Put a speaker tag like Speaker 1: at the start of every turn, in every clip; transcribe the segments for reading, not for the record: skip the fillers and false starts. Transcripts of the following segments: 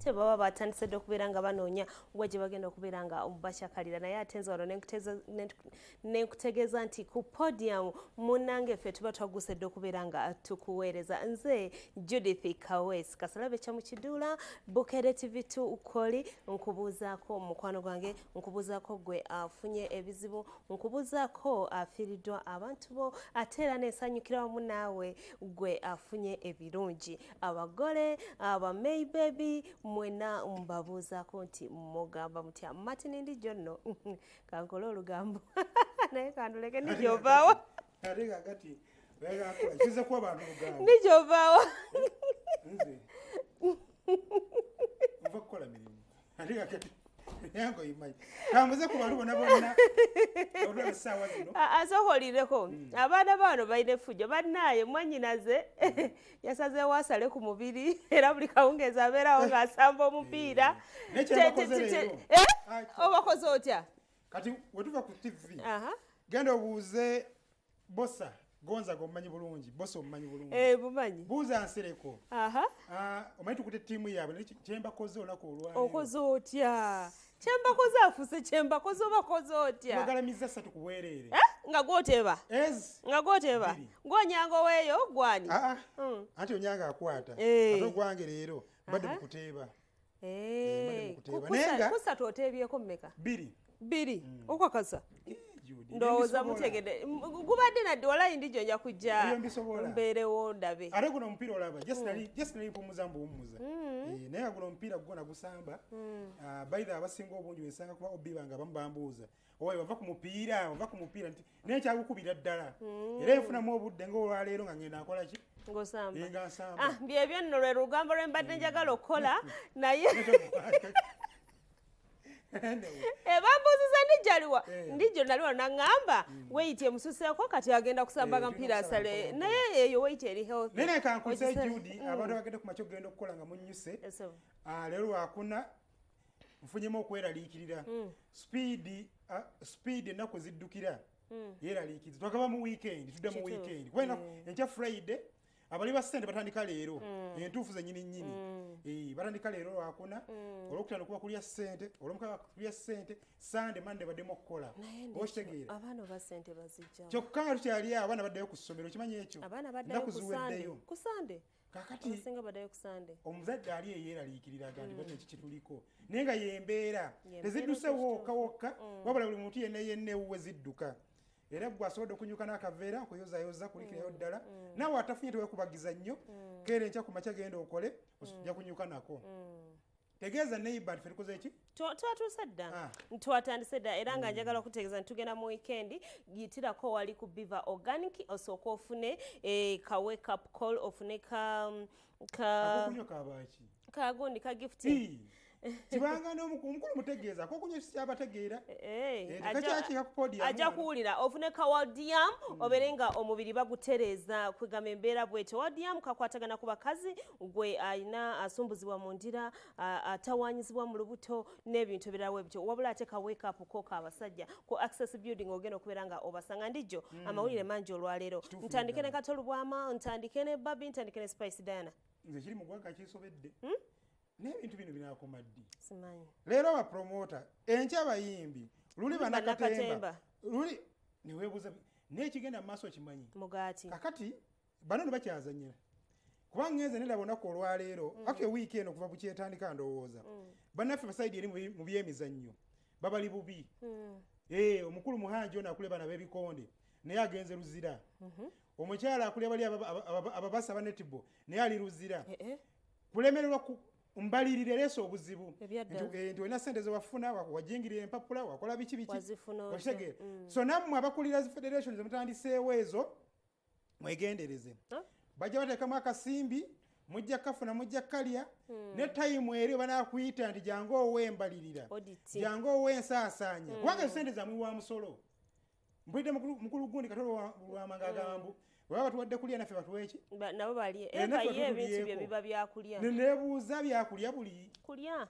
Speaker 1: Tebaba batandise dda okubeera nga banoonya wa gye bagenda okubeera nga bakyakalira. Naye ate nze wano nenkutegeeza nti ku podium munnange ffe tuba twaguse dda okubeera nga tukuweereza. Nze Judith Kawesi Kasalabe kya Mukiduula, Bukedde TV2 Koli. Nkubuuzaako mukwano gwange, nkubuuzaako gwe afunye ebizibu, nkubuuzaako afiiriddwa abantu bo, ate era nensanyukira wamu naawe gwe afunye ebirungi. Abagole, aba May baby, mwena mbabuuzaako nti mugamba mutya? Martin Ndijjo nno kankole olugambo, naye kanduleke. Ndijjo, ovaawo?
Speaker 2: Ate kakati kiza kuba abantu olugambo.
Speaker 1: Ndijjo, ovaawo?
Speaker 2: Nze nva kukola mirimu. Ate kakati yange oyimanyi, kambuze ku bantu bonna bonna olwa essaawa zino.
Speaker 1: Asooka olireko. Abaana baano balina effujjo bannaaye. Mwannyinaze yasazeewo asale ku mubiri, era buli kawungeezi abeerawo ng'asamba omupiira.
Speaker 2: Naye kyembakoze leero.
Speaker 1: Eh? Obakoze otya?
Speaker 2: Kati wetuva ku TV, genda obuuze Bosa Gonzaga, omumanyi bulungi. Bosa omumanyi bulungi.
Speaker 1: Eh, bumanyi.
Speaker 2: Buuza Nsereko. Ah, omanyi tukute ttiimu yaabwe, naye kyembakoze olunaku olwaleero.
Speaker 1: Okoze otya? Kyembakoze afuuse kyembakoze, obakoze otya?
Speaker 2: Bagalamiza ssatu ku bwereere.
Speaker 1: Eh? Nga gwoteba?
Speaker 2: Ez
Speaker 1: Nga gwoteba?
Speaker 2: Bbiri.
Speaker 1: Gwonyanga oweeyo gwani?
Speaker 2: Aa, anti Onyanga akwata.
Speaker 1: Eh.
Speaker 2: Ate ogwange leero mbadde mukuteeba. Mbadde mukuteeba. Naye
Speaker 1: Kusatu oteebyeko mmeka?
Speaker 2: Bbiri.
Speaker 1: Bbiri okakasa?
Speaker 2: Eh, Judy,
Speaker 1: Ndowooza
Speaker 2: mbisobola.
Speaker 1: mutegedde. Gubadde nadde walayi ndijjo nja kujja
Speaker 2: Ebyo mbisobola.
Speaker 1: mbeerewo ndabe.
Speaker 2: Ate guno omupiira olaba just nali mpumuza mbuwummuza. Eh, naye nga guno omupiira gwo nagusamba. Ah, by the abasinga obungi wensanga kuba obi bange abamu bambuuza, owaye wava ku mupiira, wava ku mupiira, nti naye nkyagukubira ddala, era enfunamu obudde ngaolwaleero nga ngenda nkola ki?
Speaker 1: Ng'osamba.
Speaker 2: Eh, nga nsamba.
Speaker 1: Ah, byebyo nno, lwe lugambo lwe mbadde njagala okukola, naye
Speaker 2: Anyway,
Speaker 1: bambuuziza ndijjaliwa.
Speaker 2: Eh.
Speaker 1: Ndijjo nali wano naŋŋamba weight emususeeko, kati agenda kusambaga
Speaker 2: Eh,
Speaker 1: mupiira
Speaker 2: tulina okusamba
Speaker 1: asale,
Speaker 2: mpola.
Speaker 1: naye eyo weight eri healthy.
Speaker 2: Naye kankulise. Judy, abantu abagende ku makya okugenda okukola nga munnyuse.
Speaker 1: Eso.
Speaker 2: Ah, leero lwakuna, nfunyemu okweraliikirira. Speed, speed ennaku eziddukira yeeraliikiriza. Twakava mu weekend, tudde mu weekend, kuba enkya Friday. Abali ba ssente batandika leero, entuufu zennyini nnyini. Eh, batandika leero lwakuna, olwokutaano kuba kulya ssente, olwomukaaga kulya ssente, Sunday, Monday baddemu okukola.
Speaker 1: Naye Ndijjo,
Speaker 2: Okitegeera?
Speaker 1: abaana oba ssente bazijjawo?
Speaker 2: Kyokka nga tukyali awo, abaana baddayo ku ssomero, kimanyi ekyo?
Speaker 1: Abaana baddayo
Speaker 2: Ennaku
Speaker 1: ku Sande.
Speaker 2: ziweddeyo.
Speaker 1: Ku Sande.
Speaker 2: Kakati
Speaker 1: Abasinga baddayo ku Sande.
Speaker 2: omuzadde ali eyeeraliikiriraga nti bano eki kituliko, naye nga yembeera
Speaker 1: Yembeera.
Speaker 2: tezidduse wokka wokka, wabula buli muntu yenna yenna ewuwe zidduka. Era gwe asobodde okunyuka n'akaveera okuyozayoza, kulikirayo ddala. Naawe atafunye tewekubagiza nnyo. Keera enkya ku makya, genda okole, ojja kunyuka nako. Tegeeza neighbor nti fe tukoze ki?
Speaker 1: Twatuuse dda.
Speaker 2: Ah.
Speaker 1: Twatandise dda, era nga njagala okutegeeza nti tugenda mu weekend. Yitirako wali ku Biva Organic, osooke ofune ka wake up call, ofune ka
Speaker 2: Akokunywa kabaaki?
Speaker 1: Kagundi ka gift.
Speaker 2: Ii, kibanga n'omukulu mutegeeza akokunywa kyabategeera.
Speaker 1: Eh,
Speaker 2: Eh, tekakyakiika ku podium
Speaker 1: ajja
Speaker 2: wano.
Speaker 1: kuwulira. Ofune ka Wadiam, obeere nga omubiri bagutereeza, kwegamba embeera bwetyo. Wadiam kakwatagana ku bakazi, gwe alina asumbuzibwa mu ndira, atawanyizibwa mu lubuto n'ebintu ebirala bwebityo. Wabula ate ka wake up ko abasajja ku Access Building ogenda okubeera nga obasanga. Ndijjo, amawulire mangi olwaleero.
Speaker 2: Kituufu
Speaker 1: Ntandike ne
Speaker 2: ddala.
Speaker 1: Kato Lubwama, ntandike ne Babi, ntandike ne Spice Diana?
Speaker 2: Nze kiri mu ggwanga kinsobedde, n'ebintu bino binakoma ddi?
Speaker 1: Simanyi.
Speaker 2: Leero abapromota, enkya abayimbi, luli
Speaker 1: Bannakatemba.
Speaker 2: banakatemba, luli neweebuuza naye ekigenda mu maaso okimanyi.
Speaker 1: Mugaati.
Speaker 2: Kakati bano no bakyazanyira, kubanga ngenze nendaba olunaku olwaleero aka ewiiki eno okuva bukyetandika, ndowooza bannaffe ba side eri mu byemizannyo babali bubi. Eh, omukulu Muhangi ono akulya bana b'ebikonde naye agenze Luzira. Omukyala akulya bali ababasa ba netball naye ali Luzira.
Speaker 1: Eh, eh.
Speaker 2: Kulemererwa ku mbalirira ereese obuzibu.
Speaker 1: Ebyaddala.
Speaker 2: Nti olina sente zewafuna, wajingirira empapula, wakola biki biki.
Speaker 1: Wazifuna otya?
Speaker 2: Okitegeera? So nammwe abakulira zi federation zemutandiseewo ezo, mwegendereze.
Speaker 1: Huh?
Speaker 2: Bajja bateekamu akasimbi, mujja kafuna, mujja kalya ne time eri banakuyita nti jangu ow'embalirira,
Speaker 1: Audit.
Speaker 2: jangu ow'ensaasaanya, kubanga ezo sente zammwe wa musolo. Mpulidde mukulu gundi Katolo Lwama ng'agamba mbu bwe baba batuwadde kulya, naffe batuwe ki?
Speaker 1: Nabo balye.
Speaker 2: Eh, naffe
Speaker 1: Eka ye ebintu bye
Speaker 2: batulyeko.
Speaker 1: biba byakulya.
Speaker 2: Neneebuuza byakulya buli
Speaker 1: Kulya.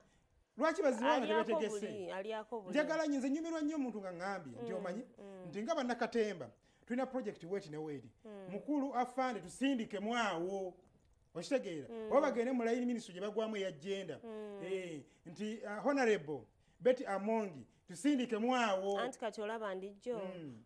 Speaker 2: Lwaki baziwa nga
Speaker 1: Alyako
Speaker 2: tebetegese?
Speaker 1: buli, alyako buli.
Speaker 2: Njagala nyo, nze nyumirwa nnyo omuntu nga ŋŋambye nti omanyi nti nga bannakatemba tulina project weti ne weeti, mukulu afande tusindikemu awo. Okitegeera? Oba bagende mu line ministry gye bagwamu eya gender, nti Honorable Betty Amongi, tusindikemu awo.
Speaker 1: Anti kati olaba ndijjo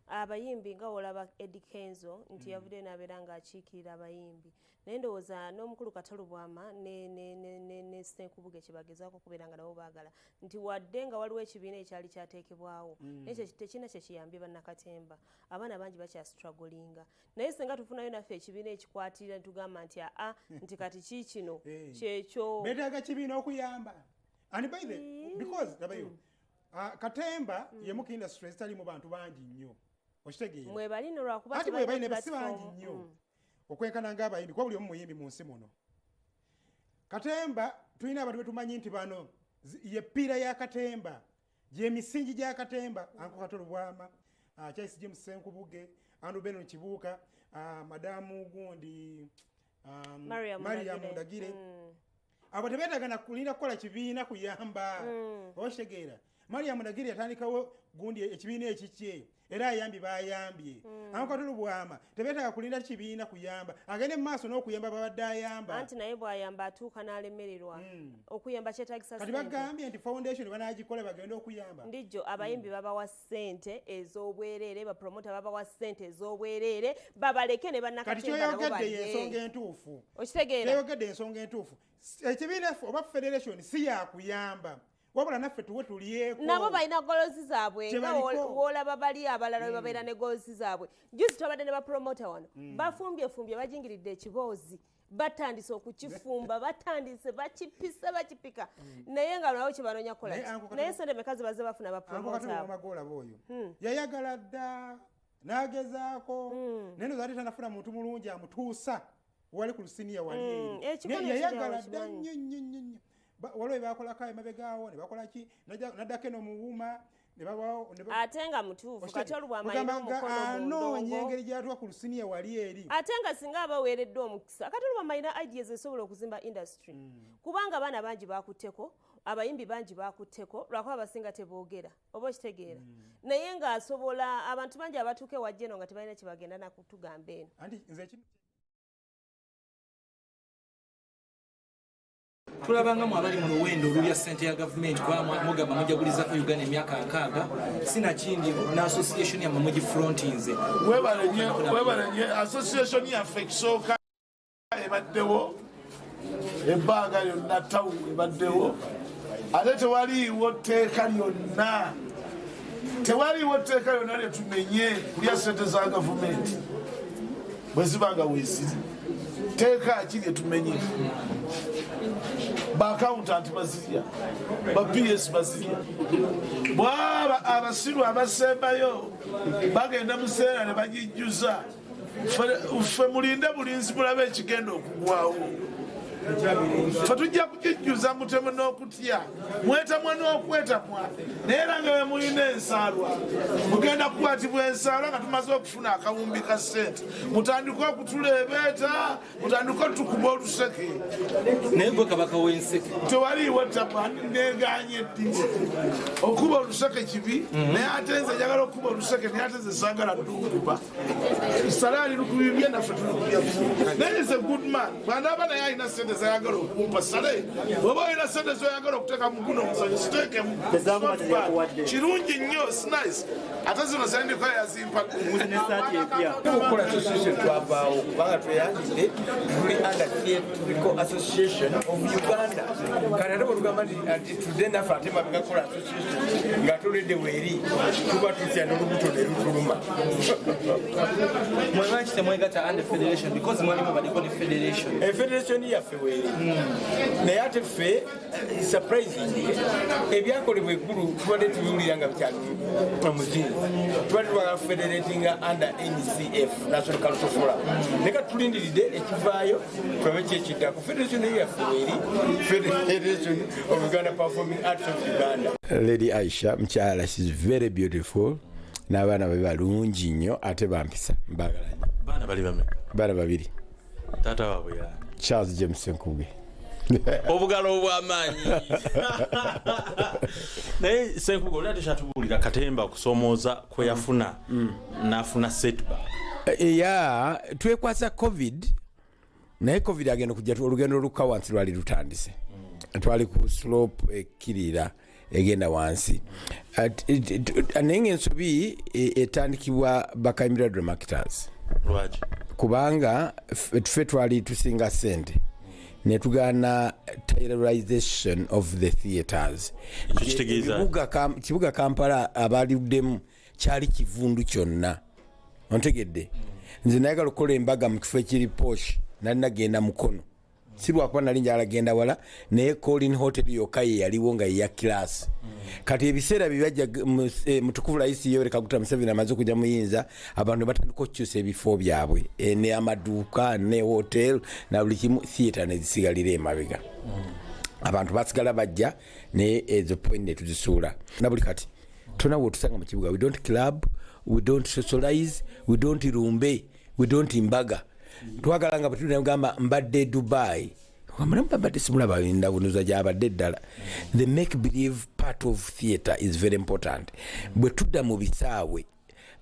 Speaker 1: abayimbi nga olaba Eddy Kenzo nti yavudde n'abeera ng'akiikirira abayimbi, naye ndowooza n'omukulu Kato Lubwama ne Ssenkubuge kye bagezaako okubeera nga nabo baagala nti wadde nga waliwo ekibiina ekyali kyateekebwawo, naye tekirina kye kiyambye bannakatemba. Abaana bangi bakyastrugglinga, naye singa tufunayo naffe ekibiina ekikwatirira ne tugamba nti aa, nti kati kiikino kyekyo.
Speaker 2: Beetaaga kibiina okuyamba. And by the because labayo, katemba ye mu industry ezitalimu bantu bangi nnyo, okitegeera?
Speaker 1: Mwebali no lwakuba
Speaker 2: Ati
Speaker 1: tebalina
Speaker 2: bwe balina si bangi
Speaker 1: platform.
Speaker 2: nnyo okwenkana ng'abayimbi, kuba buli omu muyimbi mu nsi muno. Katemba tulina abantu betumanyi nti bano ye pillar ya katemba, gyemisingi gya katemba: Uncle Kato Lubwama, Charles James Ssenkubuge, Andrew Benon Kibuuka, madamu gundi,
Speaker 1: Mariam
Speaker 2: Mariam
Speaker 1: Ndagire.
Speaker 2: Ndagire. Abo tebeetaaga na kulinda kukola kibiina kuyamba, okitegeera? Mariam Ndagire yatandikawo gundi ekibiina ekikye, era ayambye bayambye. Uncle Kato Lubwama tebeetaaga kulinda kibiina kuyamba, agende mu maaso n'okuyamba babadde ayamba.
Speaker 1: Anti naye bw'ayamba atuuka n'alemererwa. Okuyamba kyetaagisa
Speaker 2: Kati
Speaker 1: ssente.
Speaker 2: bagambye nti foundation banagikola, bagende okuyamba.
Speaker 1: Ndijjo abayimbi babawa ssente ez'obwereere, bapromota babawa ssente ez'obwereere, babaleke ne
Speaker 2: Kati
Speaker 1: bannakatemba nabo
Speaker 2: kyoyogedde
Speaker 1: balye.
Speaker 2: y'ensonga entuufu.
Speaker 1: Okitegeera?
Speaker 2: Kyoyogedde ensonga entuufu. Ekibiina oba federation si yakuyamba, wabula naffe tuwe tulyeko.
Speaker 1: Nabo balina goals zaabwe
Speaker 2: Kye
Speaker 1: nga
Speaker 2: baliko.
Speaker 1: w'olaba bali abalala bwe babeera ne goals zaabwe. Juzi twabadde ne bapromota wano, bafumbyefumbye, bajingiridde ekiboozi, batandise okukifumba, batandise bakipisa, bakipika, naye nga nabo kye banoonya kukola
Speaker 2: Naye
Speaker 1: ki?
Speaker 2: Uncle Kato-
Speaker 1: Naye sente meka ze bazze bafuna
Speaker 2: Uncle
Speaker 1: bapromota
Speaker 2: Kato
Speaker 1: abo?
Speaker 2: Lubwama gw'olaba oyo yayagala dda n'agezaako, naye ndowooza ate tanafuna muntu mulungi amutuusa wali ku lusiniya wali eri.
Speaker 1: Ekikono
Speaker 2: Naye
Speaker 1: ekiri
Speaker 2: yayagala
Speaker 1: awo
Speaker 2: dda
Speaker 1: kimanyi.
Speaker 2: nnyo nnyo nnyo nnyo. Waliwo bye bakolako emabega awo ne bakola ki, n'addako eno muwuma ne babawo, ne
Speaker 1: Ate nga mutuufu.
Speaker 2: Okitegeera?
Speaker 1: Kati Olubwama
Speaker 2: Kugamba
Speaker 1: alina
Speaker 2: nga
Speaker 1: omukono mu
Speaker 2: anoonya
Speaker 1: ndongo.
Speaker 2: engeri gy'atuuka ku lusiniya wali eri.
Speaker 1: Ate nga singa abaweereddwa omukisa, kati Olubwama alina ideas esobola okuzimba industry, kubanga abaana bangi bakutteko, abayimbi bangi bakutteko, lwakuba abasinga teboogera, oba okitegeera? Naye ng'asobola abantu bangi abatuuka ewajja eno nga tebalina kye bagenda nakutugamba eno.
Speaker 2: Anti nze ekintu
Speaker 3: Tulabanga mu abali mu luwendo olulya ssente ya gavumenti, kuba mugamba mujagulizako Uganda emyaka 60, sinakindi ne association yammwe mugifrontinze.
Speaker 4: Webale nnyo, webale nnyo. Association yaffe ekisooka ebaddewo ebbanga lyonna, tawu ebaddewo, ate tewaliiwo tteeka lyonna, tewaliiwo tteeka lyonna lyetumenye kulya ssente za gavumenti bwe ziba nga weeziri. Tteeka ki lyetumenye? Ba accountant bazirya, ba PS bazirya, bwaba abasiru abasembayo bagenda museera ne bagijjuza. Ffe mulinde bulinzi mulabe ekigenda okugwawo. Ffe tujja kugijjuza mutemu n'okutya, mwetamwa n'okwetamwa, naye era nga bwe mulina ensaalwa mugenda kukwatibwa ensaalwa nga tumaze okufuna akawumbi ka ssente, mutandike okutuleebeeta, mutandike otukuba oluseke.
Speaker 3: Naye gwe kabaka w'enseke.
Speaker 4: Tewaliiwo ttapa, neganye ddi okuba oluseke kibi, naye ate nze njagala okuba oluseke, naye ate nze saagala ddunguba salaali lukubibye naffe tulukubya. Naye is a good man. Bw'anaaba naye alina ssente zayagala okumpa, sale oba olina ssente zoyagala okuteeka mu guno omuzanyo, siteekemu. Kirungi nnyo, it's nice. Ate zino zendiko yazimpa.
Speaker 5: Okukola association twavaawo kubanga tweyanjidde tuli under Theatrical Association of Uganda. Kati ate bwetugamba nti tudde naffe ate mabega kukola association nga tulidde weeri, tuba tutya n'olubuto ne lutuluma.
Speaker 3: Mwe lwaki temwegatta under federation? Because mwalimu baddeko ne federation.
Speaker 5: Federation yaffe weeri, naye ate ffe, surprisingly, ebyakolebwa eggulu tubadde tubiwulira nga bikyali omuzinzi, tubadde twagala federatinga under NCF, National Cultural Forum, naye kati tulindiridde ekivaayo tulabe kyekiddako. Federation eyo yaffe weeri, Federation of Uganda Performing Arts of Uganda.
Speaker 6: Lady Aisha mukyala, she's very beautiful, n'abaana be balungi nnyo ate bampisa, mbagala nnyo.
Speaker 7: Baana bali bameka?
Speaker 6: Baana babiri.
Speaker 7: Taata waabwe yaani?
Speaker 6: Charles James Senkubuge.
Speaker 7: Obugalo obw'amaanyi. Naye Senkubuge, oli ate kyatubuulira katemba okusoomooza kwe yafuna n'afuna setback.
Speaker 6: Ya twekwasa COVID. Naye COVID agenda kujja, olugendo olukka wansi lwali lutandise. Twali ku slope ekkirira egenda wansi. Naye ng'ensobi etandikibwa Bakayimbirwa Dramactors.
Speaker 7: Lwaki?
Speaker 6: Kubanga ffe twali tusinga ssente ne tugaana taylorization of the theatres.
Speaker 7: Ekyo kitegeeza?
Speaker 6: Kibuga Kampala abaliddemu kyali kivundu kyonna, ontegedde? Nze nayagala okukola embaga mu kifo ekiri posh, nali nagenda Mukono, si lwakuba nali njagala genda wala, naye Colin Hotel yokka ye yaliwo nga yeya class. Kati ebiseera bye byajja, mutukuvu Rais Yoweri Kaguta Museveni amaze okujja muyinza, abantu batandika okukyusa ebifo byabwe, ne amaduuka ne hotel na buli kimu, theatre nezisigalira emabega. Abantu basigala bajja, naye ezo point netuzisuula. Na buli kati tona wotusanga mu kibuga, we don't club, we don't socialize, we don't lumbe, we don't mbaga. Twagala nga bwetugamba mbadde Dubai, mbadde simulaba ndabunuza gyabadde ddala. The make believe part of theatre is very important. Bwe tudda mu bisaawe,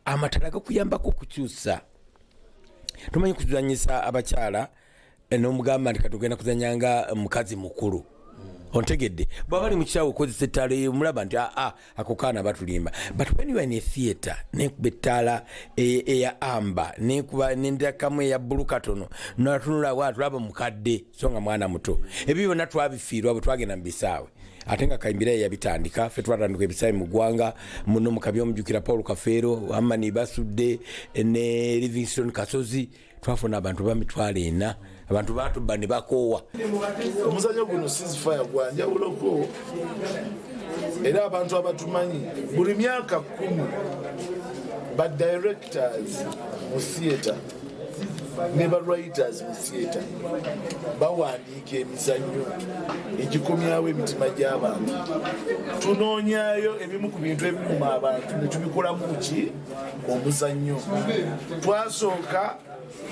Speaker 6: amatala gakuyambako okukyusa. Tumanyi kuzanyisa abakyala, n'omugamba nti katugenda kuzanya nga mukazi mukulu, ontegedde? Bwaba ali mu kisaawe okozesa ettaala eyo, mulaba nti aa, ako kaana batulimba. But when you are in a theatre, nekuba ettaala eya amba, nekuba nendakamu eya bbulu katono, natunula atulaba mukadde so nga mwana muto. Ebyo byonna twabifiirwa bwe twagenda mu bisaawe, ate nga Kayimbira ye yabitandika. Ffe twatandika ebisaawe mu ggwanga muno mu Kabi, omujjukira Paul Kafeero, Amani Basudde ne Livingstone Kasozi. Twafuna abantu ba 40,000. Abantu batubba ne bakoowa.
Speaker 4: Omuzannyo guno Ceasefire gwanjawuloko, era abantu abatumanyi, buli myaka 10 ba directors mu theatre ne ba writers mu theatre bawandiika emizannyo egikomyawo emitima gy'abantu. Tunoonyayo ebimu ku bintu ebiruma abantu ne tubikolamu ki omuzannyo. Twasooka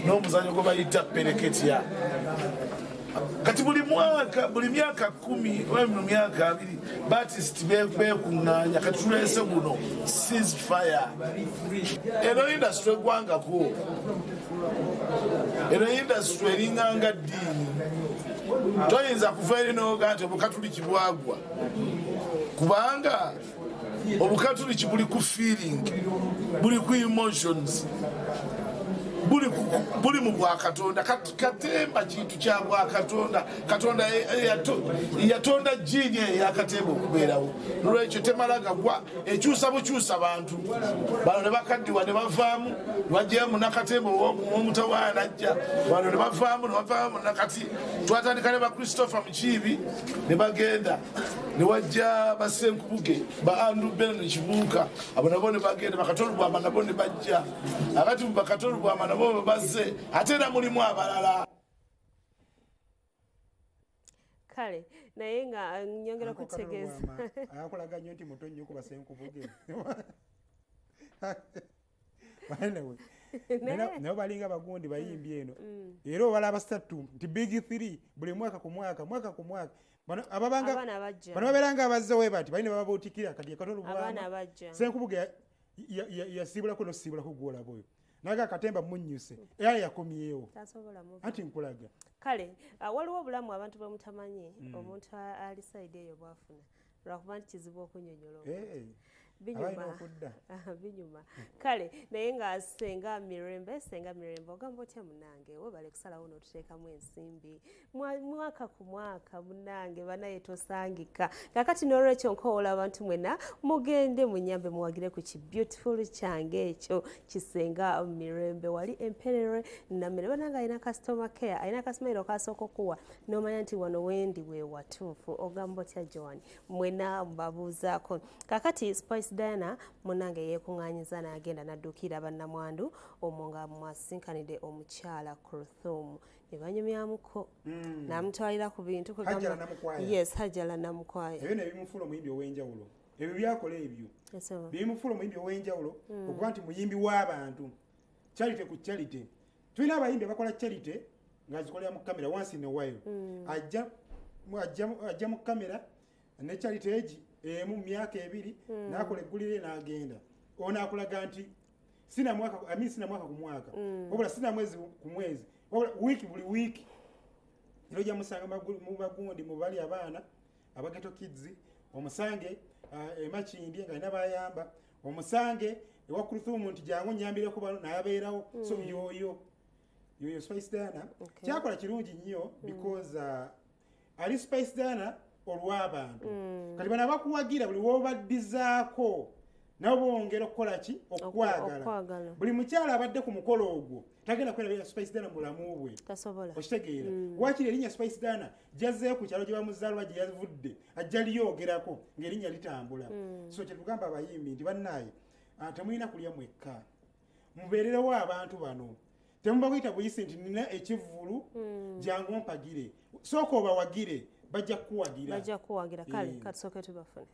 Speaker 4: n'omuzannyo gwe bayita Pereketya. Kati buli mwaka, buli myaka 10 oba mu myaka 20, ba artist bekuŋŋaanya. Kati tuleese guno Ceasefire. Eno industry eggwangako, eno industry eringanga ddiini. Toyinza kuva eri noga nti obukatuliki bwagwa, kubanga obukatuliki buli ku feeling, buli ku emotions, buli mu bwakatonda. Katemba kintu kya bwakatonda. Katonda yatonda jiini eyo eyakatemba okubeerawo. Nolwekyo temala gagwa, ekyusa bukyusa bantu. Bano ne bakaddiwa ne bavaamu, ne bajjayo munakatemba ow'omutawaana najja. Bano ne bavaamu, ne bavaamu. Nakati twatandika ne ba Christopher Mukiibi ne bagenda, ne wajja basenkubuge ba Andrew Benon Kibuuka, abo nabo ne bagenda, Bakatolu Bwama nabo ne bajja. Akati mu Bakatolu Bwama nabo bazze, ate era mulimu abalala.
Speaker 1: Kale naye nga nyongera kutegeeza.
Speaker 2: Akulaga nnyo nti muto nnyo ku basenkubuge. Anyway, nabo balinga bagundi bayimbi eno, era obala abasatu nti big three buli mwaka ku mwaka, mwaka ku mwaka. Bano ababanga
Speaker 1: Abaana bajja.
Speaker 2: Bano babeeranga abazze we bati balina bababuutikira. Kati Katolu
Speaker 1: Abaana
Speaker 2: Bwama,
Speaker 1: bajja.
Speaker 2: Senkubuge yasiibulako nosiibulako gwolaba oyo naga akatemba munnyuse era yakomyewo.
Speaker 1: Tasobola muva.
Speaker 2: Anti nkulaga.
Speaker 1: Kale waliwo obulamu abantu bwe mutamanyi, omuntu ali side eyo bwafuna, lwakuba nti kizibu okunyonyola omuntu.
Speaker 2: Abalina
Speaker 1: Binyuma.
Speaker 2: okudda.
Speaker 1: Binyuma. Kale naye nga Senga Mirembe, Senga Mirembe, ogamba otya munange? Webale kusalawo n'otuteekamu ensimbi mwaka ku mwaka munange, banaye tosangika. Kakati n'olwekyo nkowoola abantu mwenna mugende munyambe muwagire ku ki beautiful kyange ekyo kisenga Mirembe wali Emperere Nammere. Banange alina customer care, alina kasimairo kasooka okuwa n'omanya nti wano wendi we watuufu. Ogamba otya Joan? Mwenna mbabuuzaako. Kakati Spice Diana munange yeekuŋŋaanyiza n'agenda n'adduukirira bannamwandu omwo nga mwasinkanidde omukyala Kruthum ne banyumyamuko n'amutwalira ku bintu kwe
Speaker 2: Hajjala
Speaker 1: gamba-
Speaker 2: Namukwaya.
Speaker 1: Yes, Hajjala Namukwaya.
Speaker 2: Ebyo ne bimufuula omuyimbi ow'enjawulo. Ebyo byakola ebyo
Speaker 1: Yes,
Speaker 2: bimufuula omuyimbi ow'enjawulo, okuba nti muyimbi w'abantu, charity ku charity. Tulina abayimbi abakola charity ng'azikolera mu kamera once in a while. Ajja mu kamera ne charity egi emu mu myaka 2, n'akola eggulire n'agenda. Ono akulaga nti sina mwaka, I mean, sina mwaka ku mwaka, wabula sina mwezi ku mwezi. Wiiki buli wiiki era ojja musanga mu bagundi mu bali abaana aba ghetto kids, omusange emakindi nga alina bayamba, omusange ewa Kuluthumu nti jangu nyambireko bano n'abeerawo. So yoyo yoyo Spice Diana. Kyakola kirungi nnyo because ali Spice Diana olw'abantu. Kati bano abakuwagira buli w'obaddizaako nabo bongera okukola ki? Okwagala. Buli mukyala abadde ku mukolo ogwo tagenda kwerabira Spice Diana mu bulamu bwe. Okitegeera. Waakiri erinnya Spice Diana gyazzeeyo ku kyalo gye bamuzaalwa gye yavudde, ajja lyogerako ng'erinnya litambula. So kye tugamba abayimbi nti bannaaye temulina kulya mwekka, mubeererewo abantu bano. Temubakuyita buyisi nti nina ekivvulu jangu mpagire, sooka obawagire, bajja kukuwagira.
Speaker 1: Bajja kukuwagira. Kale katusooke tubafune.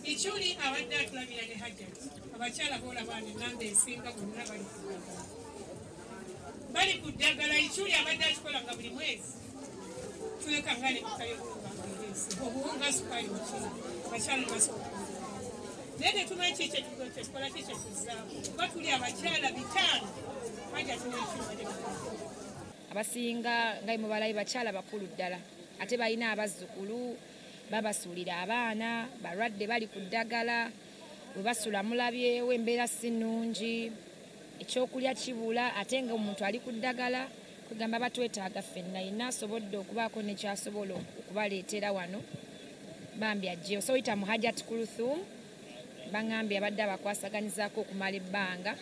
Speaker 8: Ichuli abadde atulabira ne Hajjat, abakyala boolaba namba esinga bonna bali ku ddagala. Bali ku ddagala. Ichuli abadde akikola nga buli mwezi tuleka nga ne bukayobuwunga obuwunga sukaali mukiri abakyala ne basooka. Naye tetumanyi ki kyetukola ki kyetuzzaako kuba tuli abakyala 5 Hajjat ne Ichuli badde bakola.
Speaker 9: Abasinga nga mubalayi bakyala bakulu ddala ate balina abazzukulu, babasuulira abaana balwadde bali ku ddagala, bwe basula mulabyewo embeera si nnungi, ekyokulya kibula ate nga omuntu ali ku ddagala. Kugamba batwetaaga ffenna, yenna asobodde okubaako nekyasobola okubaleetera wano bambi ajje. Osobola mu Hajjat Kulthum, baŋŋambye abadde abakwasaganyizaako okumala ebbanga,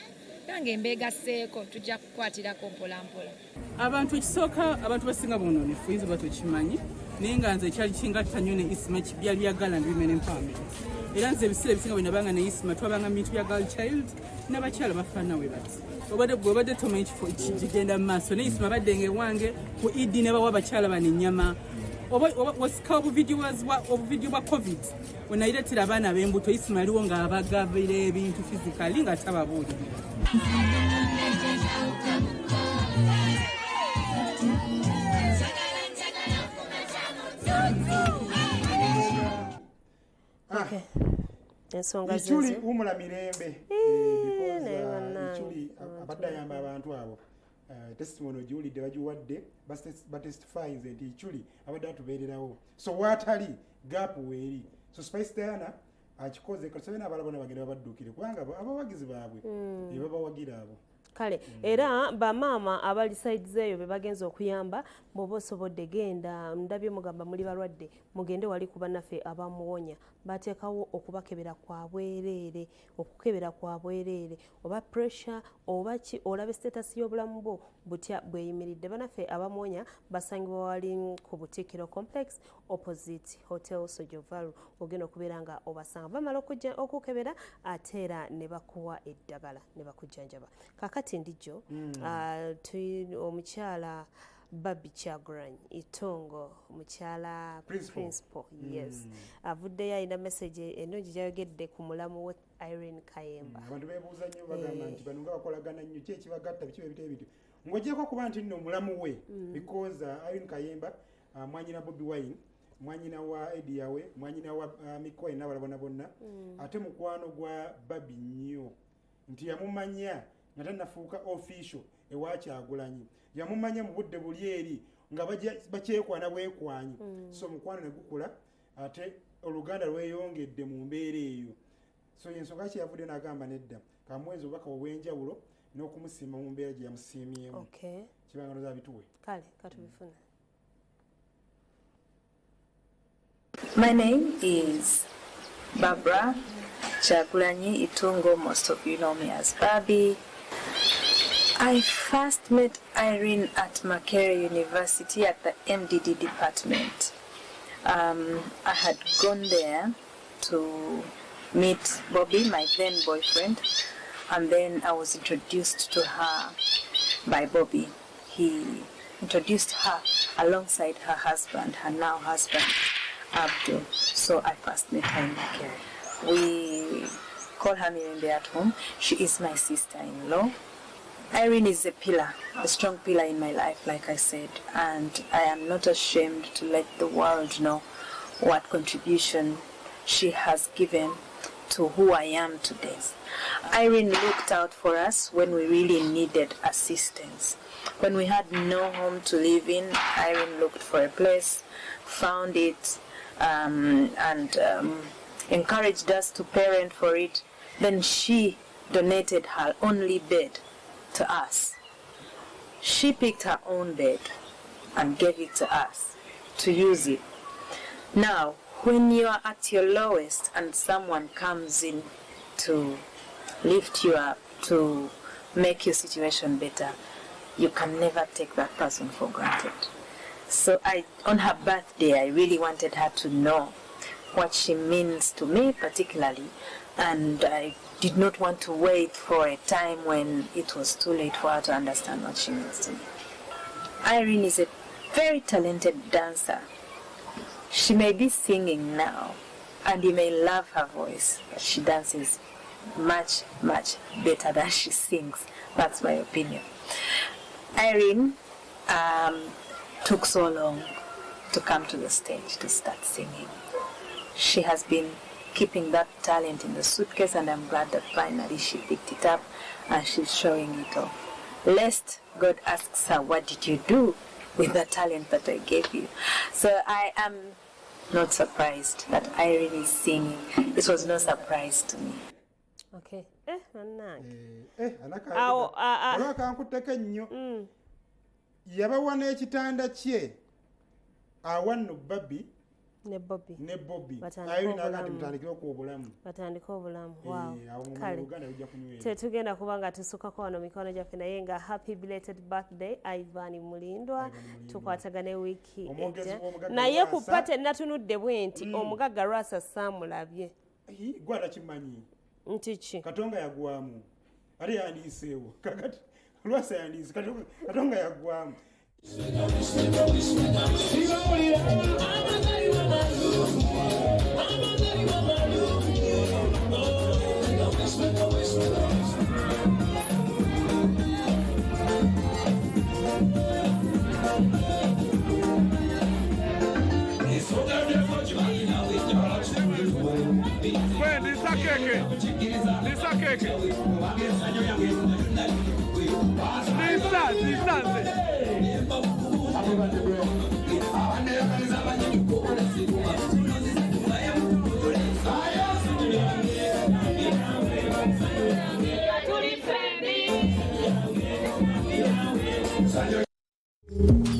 Speaker 9: nange mbeegasseeko tujja kukwatirako mpola mpola.
Speaker 10: Abantu ekisooka abantu basinga boononefu, oyinza oba tokimanyi, naye nga nze ekyali kingatta nnyo ne Isma byali bya girl and women empowerment. Era nze ebiseera ebisinga bwe nabanga ne Isma twabanga mu bintu bya girl child n'abakyala bafaanana we bati. Obadde gwe obadde tomanyi kifo kigenda mu maaso, naye Isma abadde ewange ku Idi ne bawa abakyala bano ennyama. Wasika obuvidiyo bwa COVID we nayireetera abaana ab'embuto, Isma yaliwo ng'abagabira ebintu physically nga tababuulirira.
Speaker 1: Ensonga
Speaker 2: Ichuli wumula mirembe. Ichuli abadde ayamba abantu abo. Testimony ogiwulidde bagiwadde batestifyinze nti Ichuli abadde atubeererawo. So waatali gap weeri. So Spice Diana akikoze katusabe n'abalala bonna bagenda babadduukire kubanga abawagizi baabwe be babawagira abo.
Speaker 1: Kale era bamaama abali sides eyo be bagenza okuyamba, bw'oba osobodde genda. Ndabye mugamba muli balwadde, mugende wali ku bannaffe abamuwonya. Bateekawo okubakebera kwa bwereere, okukebera kwa bwereere, oba pressure oba ki, olabe status y'obulamu bwo butya bweyimiridde. Bannaffe abamuwonya basangibwa wali ku Butikiro Complex, opposite Hotel Sojovalu. Ogenda okubeera nga obasanga, bamala okujja okukebera ate era ne bakuwa eddagala ne bakujjanjaba. Kakati ndijjo omukyala Barbie Kyagulanyi Itongo, mukyala
Speaker 2: Principal.
Speaker 1: Principal, yes, avuddeyo alina message ennungi gyayogedde ku mulamu we Irene Kayemba.
Speaker 2: Abantu beebuuza nnyo, bagamba nti bano nga bakolagana nnyo, ki ekibagatta, biki ebitebe bityo, ng'ogyeko okuba nti nno omulamu we, because Irene Kayemba, mwanyina Bobi Wine, mwanyina wa Eddie Yawe, mwanyina wa Mick Wine n'abalala bonna bonna, ate mukwano gwa Barbie nnyo, nti yamumanya nga tannafuuka official ewa Kyagulanyi, yamumanya mu budde buli eri nga bakyekwana bwekwanyi. So mukwano ne gukula, ate oluganda lweyongedde mu mbeera eyo. So yensonga ki yavudde n'agamba nedda, kamuwezi obubaka obw'enjawulo n'okumusiima mu mbeera gye yamusiimyemu. Kibangano zabituwe.
Speaker 1: Kale katubifuna.
Speaker 11: My name is Barbara Kyagulanyi Itungo. Most of you know me as Barbie. I first met Irene at Makerere University at the MDD department. I had gone there to meet Bobby, my then boyfriend, and then I was introduced to her by Bobby. He introduced her alongside her husband, her now husband, Abdul. So I first met her in Makerere. We call her Mirembe at home. She is my sister-in-law. Irene is a pillar, a strong pillar in my life, like I said, and I am not ashamed to let the world know what contribution she has given to who I am today. Irene looked out for us when we really needed assistance. When we had no home to live in, Irene looked for a place, found it, and encouraged us to parent for it. Then she donated her only bed to us. She picked her own bed and gave it to us to use it. Now, when you are at your lowest and someone comes in to lift you up, to make your situation better, you can never take that person for granted. So on her birthday, I really wanted her to know what she means to me particularly, and I did not want to wait for a time when it was too late for her to understand what she means to me. Irene is a very talented dancer. She may be singing now, and you may love her voice, but she dances much, much better than she sings. That's my opinion. Irene took so long to come to the stage to start singing. She has been keeping that talent in the suitcase, and I'm glad that finally she picked it up and she's showing it off. Lest God asks her, what did you do with the talent that I gave you? So I am not surprised that Irene is singing. It was no surprise to me.
Speaker 1: Okay. Bannange.
Speaker 2: Awo
Speaker 1: Awo,
Speaker 2: olwakankutteko ennyo, yabawa n'ekitanda kye awa nno Barbie
Speaker 1: ne Bobby.
Speaker 2: Ne Bobby.
Speaker 1: Batandike
Speaker 2: Irene aga nti
Speaker 1: obulamu.
Speaker 2: mutandikire okuwa obulamu.
Speaker 1: Batandike obulamu. Wow.
Speaker 2: Awo mu
Speaker 1: Kale.
Speaker 2: Uganda lujja kunywera.
Speaker 1: Tetugenda kuba nga tusukako wano mikono gyaffe, naye nga happy belated birthday, Ivan Mulindwa. Tukwatagane wiiki
Speaker 2: Omwogezi
Speaker 1: ejja.
Speaker 2: w'omugagga
Speaker 1: Naye ku
Speaker 2: Lwasa.
Speaker 1: pate natunudde bwe nti omugagga Lwasa saamulabye.
Speaker 2: Gwe atakimanyi.
Speaker 1: Nti ki?
Speaker 2: Katonga yagwamu, ate yandiiseewo. Kakati Lwasa yandiise, Katonga yagwamu.
Speaker 12: Lisa keke. Lisa keke. Lisa, Lisa nze.
Speaker 13: Tuli fembi.
Speaker 2: Bye.